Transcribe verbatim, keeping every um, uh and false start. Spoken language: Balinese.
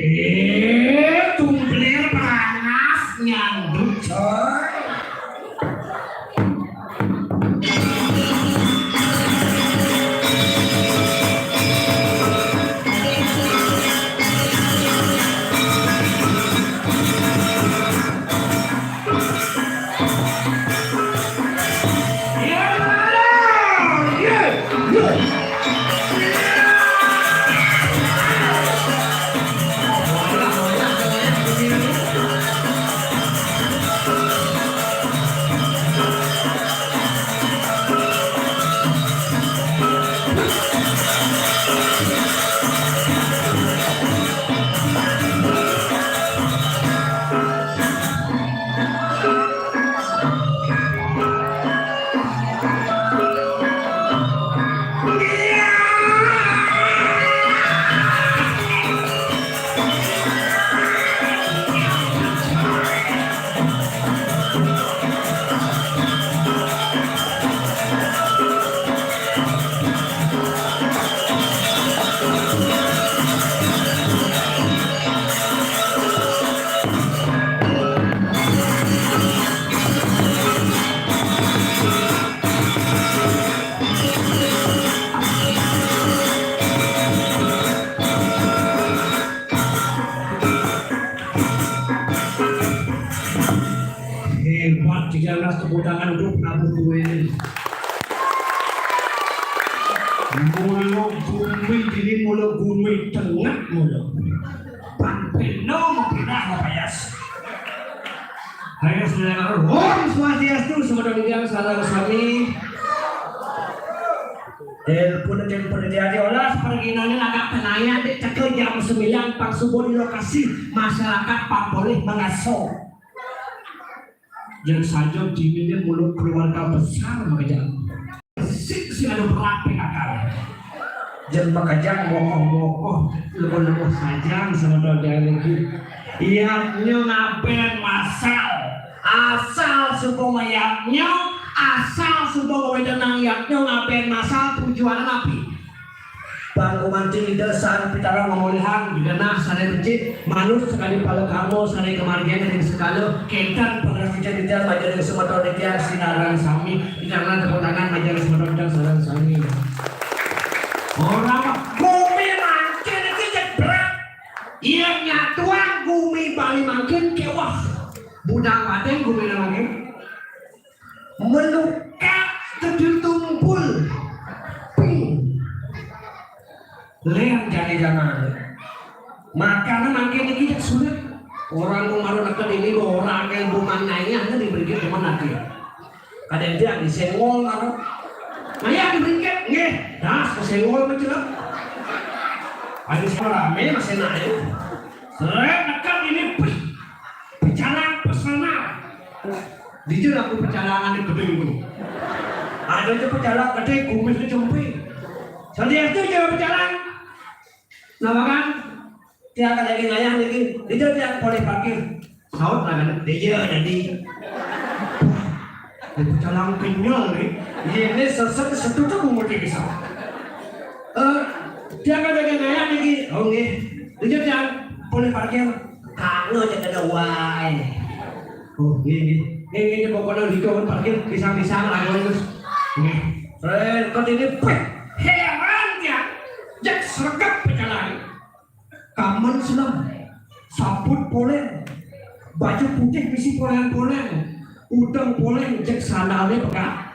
Eh, tumblir panas nyanduk, coy. Tangan untuk Prabu Kuwini. Mula gumi dini, mula gumi tengah mula. Pang peno mapinah mapayas. Ayo, saudara, Om Swastiastu, saudara yang salam sami. Telepon, telepon jadi olah perginanya agak penayaan dek teka jam sembilan pang subuh di lokasi masyarakat pang boleh mengaso. Yang saja dini mulut keluarga besar makejang. Sik sing ada berapi akal. Jan makejang mokoh-mokoh, lebuh-lebuh sajang sama dodol lagi. Iatnya ngaben masal. Asal suba mayatnya, asal suba wewenang iatnya ngaben masal tujuannya api? Pang gumanti Ida Sang Pitara ngamolihang genah sane becik, manut sakadi pala karma sane kamargiang ring sekala, kenten pangrasa titiang majeng ring semeton titiang sinareng sami, titiang tepuk tangan majeng ring semeton titiang sinareng sami. Ora gumi mangkin iki jeg berat. Yen nyatuang gumi Bali mangkin keweh. Budang pateng gumi mangkin. Melukak kedil tumpul. Ping. Ler jani jaman. Makane mangkin iki jeg sulit. Orang mau maru neked ini orang yang buman nayah nih diberi teman nanti. Kadang dia disenggol maru. Nayah diberi nggih. Das kesenggol mencelak. Ada rame masih naik. Seret neked ini pih. Pecalang pesenar. Dija aku pecalangan di gedeng tu. Ada aja pecalang gede, kumis tu cempe. Sadiastu aja pecalang. Napa kan? Tiang kada lagi ngayah lagi. Dija tiang polih parkir. Saut lah kan. Dija jadi. Di pecalang kenyal ni. Ini seset setuju aku mesti bisa. Eh, tiang kada lagi ngayah lagi. Oh nggih. Dija tiang polih parkir. Kanggo aja kada wai. Oh, nggih, nggih. Nggih, nggih, nggih, pokoknya di kawan parkir pisang-pisang lah, kawan, terus. Nggih. Keren, kok ini, peh, heran ya. Jak sregep pecalang. Kamen selam. Saput poleng. Baju putih misi poleng-poleng. Udeng poleng, jak sandalnya pegat.